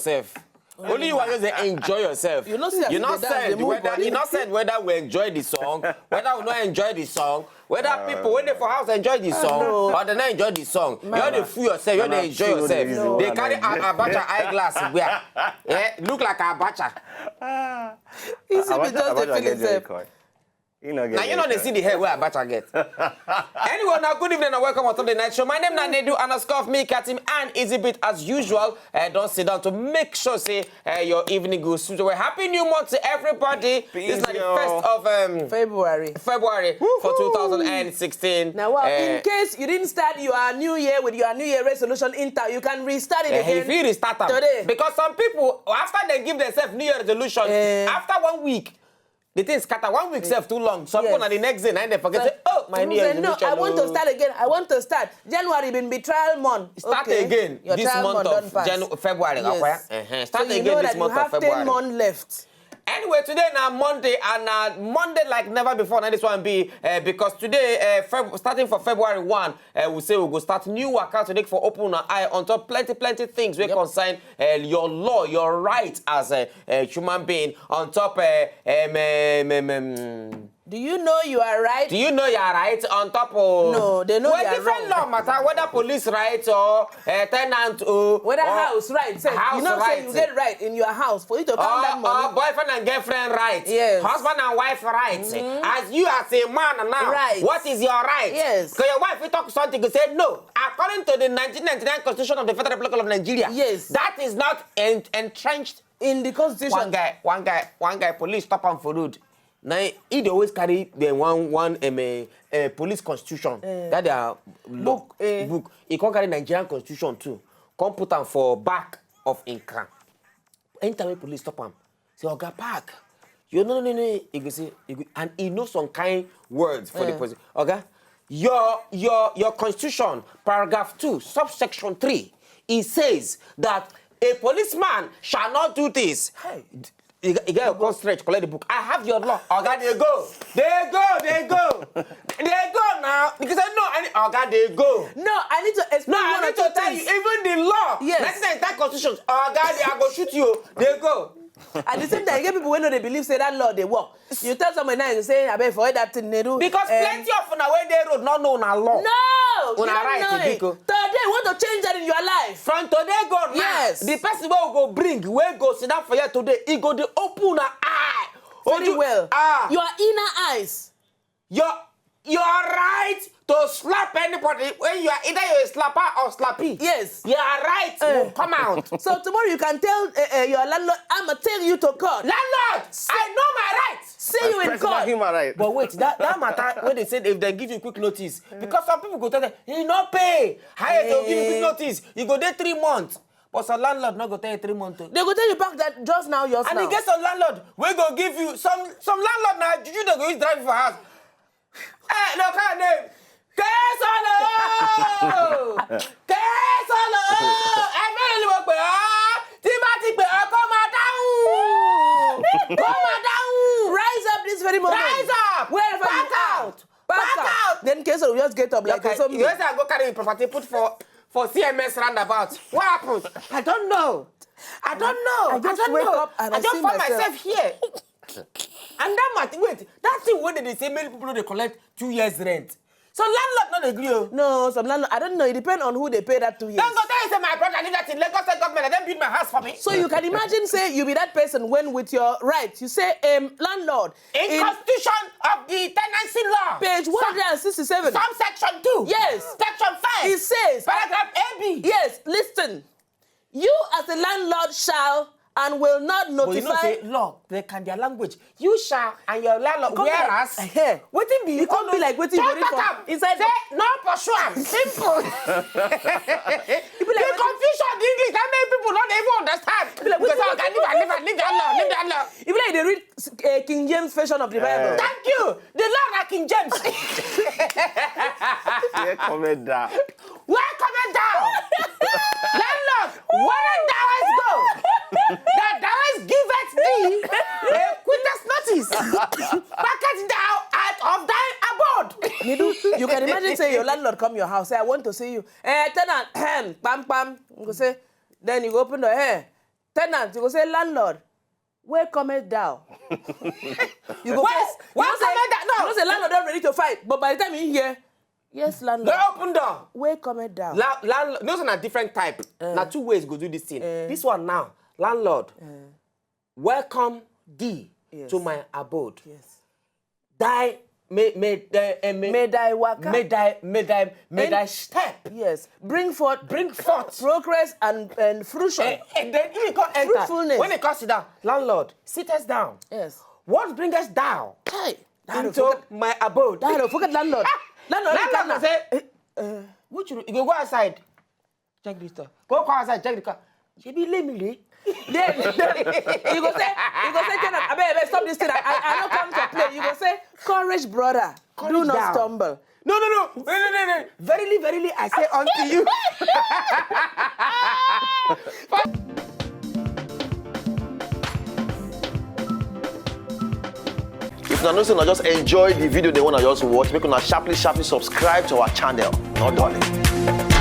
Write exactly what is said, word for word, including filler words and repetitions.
yourself. Only you want to say enjoy yourself. You know, say as You e not dey dance, dey said move whether body. You not said whether we enjoy the song, whether we not enjoy the song, whether people wey dey for house enjoy the song, No. Or they not enjoy the song. You all dey fool yourself. You all dey enjoy yourself. They carry a- Abacha eyeglass wear. Eh, look like Abacha. Easy be just dey feel himself. Now you know they see the hair where Abacha get. Anyway, now good evening and welcome on Sunday night show. My name is Nedu and I scoff me, Katim and Easy Beat as usual. I don't sit down to make sure say uh, your evening goes smooth. Well, happy new month to everybody. This is not the first of um, February. February for two thousand sixteen. Now, well, Uh, in case you didn't start your new year with your new year resolution intact, you can restart it Eh, again. If you restart am Today. Because some people, after they give themselves New Year resolution, Eh. After one week, the thing scatter. One week self too long. Some people Yes. na the next day, na they forget. So, Say, oh, my people New Year say, no, I resolution. want to Oh." Start again. I want to start. January been be trial month. Start Okay. Again Your this trial month month of don pass. Janu- February. Yes. Akwa, eh, eh. Start So you again know this that month you have of February. Ten months left. Anyway, today na Monday and na Monday like never before. Now this one be uh, because today, uh, Feb- starting for February one, uh, we say we go start new account today for open our eye on top plenty plenty things wey concern uh, your law, your right as a, a human being on top. Uh, um, um, um, um, Do you know you are right? Do you know you are right on top of? No, they know Well, they are different wrong. Law matter whether police right or uh, tenant or Whether or house right, sef, house you know, right. Say you get right in your house for you to Or, count that or money. Boyfriend and girlfriend right, Yes. Husband and wife right. As you as a man now, Right. What is your right? Yes. Because your wife will talk something to say no. According to the nineteen ninety-nine Constitution of the Federal Republic of Nigeria, Yes. That is not en- entrenched. In the constitution. One guy, one guy, one guy, police stop him for road. Now he dey always carry the one one um, uh, uh, police constitution that their law Book, eh. Book. He come carry Nigerian constitution too. Come put am for back of him car. Anytime wey police stop am, say oga park. You no no no no. He go say he go, and he know some kind words for the Eh. person. Oga, your your your constitution paragraph two subsection three, it says that a policeman shall not do this. Hey. You get your come stretch, collect the book. I have your law. Oga, they go. They go, they go. They go now. Because I know any Oga, they go. No, I need to explain No, I one or need two to tell you, things. Even the law, Yes. That's the entire constitution. Oga, they I go shoot you. They go. At the same time, you get people wey no dey believe say that law dey work. You tell somebody now, you say, "I beg for that thing, Nedu." Because Eh, plenty of una wey dey road no know na law. No, you Una don't right, know it. Biko. Today, we want to change that in your life. From today go now, Yes. The person wey go bring, wey go sit down for here today, he go dey open her eye. Very Oju- well. Ah, Your inner eyes. your your right to slap anybody when you are either you're a slapper or slappy. Yes. Your right Eh. will come out. So tomorrow you can tell uh, uh, your landlord, "I'ma take you to court." Landlord, I know my right. See you in Personal court. Human right. But wait, that, that matter when they said if they give you quick notice, because some people go tell them, he no pay. How you go give you quick Eh. Notice? You go there three months. But some landlord not go tell you three months. Too. They go tell you back that just now, just And now. You get some landlord we go give you some some landlord now juju they go use drive you for house. Eh, no kind name. Kesolo! Kesolo! Ẹ mẹ́rin ni mo pè ọ́. Tí bá ti pè ọ́, kó máa dáhùn. Kó máa dáhùn. Rise up this very moment. Rise up. Wherever Pack you are. Out. Pack, Pack out. Out. Then Kesolo will just get up like a zombie. You say I go carry your property put for for C M S roundabout. What happened? I don't know. I don't know. I just I don't wake know. Up and I I just see find myself. Myself here. And that matter, wait, that thing wey dey say many people no dey collect two years rent. So landlord no dey gree o. No, some landlord, I don't know. It depends on who they pay that two years. Don't go tell you say my brother leave that in Lagos State government. They don't build my house for me. So you can imagine, say you be that person when with your right, you say, um, landlord, in, in constitution of the tenancy law, page one hundred and sixty-seven, subsection two, yes, section five, it says, paragraph A B. Yes, listen. You as a landlord shall and will not notify. But you know say law, they can their language. You shall and your landlord. Whereas, uh-huh. Wetin be? It come be like wetin you go read for inside. Say no pursue am. Simple. The confusion of the English that many people don't even understand. Because I can leave, leave, leave that law, leave that law. If like they read uh, King James version of the Bible. Thank you. The Lord na King James. Yeah, comment down. Where coming down? Landlord, where thou hast go? That thou hast giveth thee a quittance notice. Package thou out of thy abode. You do. You can imagine say your landlord come your house. Say, "I want to see you." Eh, tenant, pam pam. You go say, then you go open the, eh, Tenant, you go say, "Landlord, where cometh thou?" You go Where- first, you where know say, cometh thou? No. You know say landlord don ready to fight, but by the time he hear, "Yes, landlord, No open door. Where cometh thou?" La- landlord, no, na different type. Na two ways go do this thing. This one now, landlord, welcome thee Yes. to my abode. Yes. Thy may may uh, uh, may, May thy waka. may thy may thy may And- thy step Yes. Bring forth bring forth. progress and, and fruition. Eh, and then if you come enter, Fruitfulness. When he come sit down, landlord, sit us down. Yes. What bringest thou Hey, that into my abode? That don't forget landlord. Landlord, Landlord go say, uh, "Which room?" You go go outside. Check this door. Go go outside. Check the car. She be lay me lay. Then you go say, you go say, "Tenant, abeg, abeg, stop this thing. I, I, I no come to play." You go say, "Courage, brother. Do Courage not down. Stumble." No, no, no, no, no, no, no. Verily, verily, I say unto you. If una know say una just enjoy the video, they wanna just watch, make una sharply, sharply subscribe to our channel. No darling.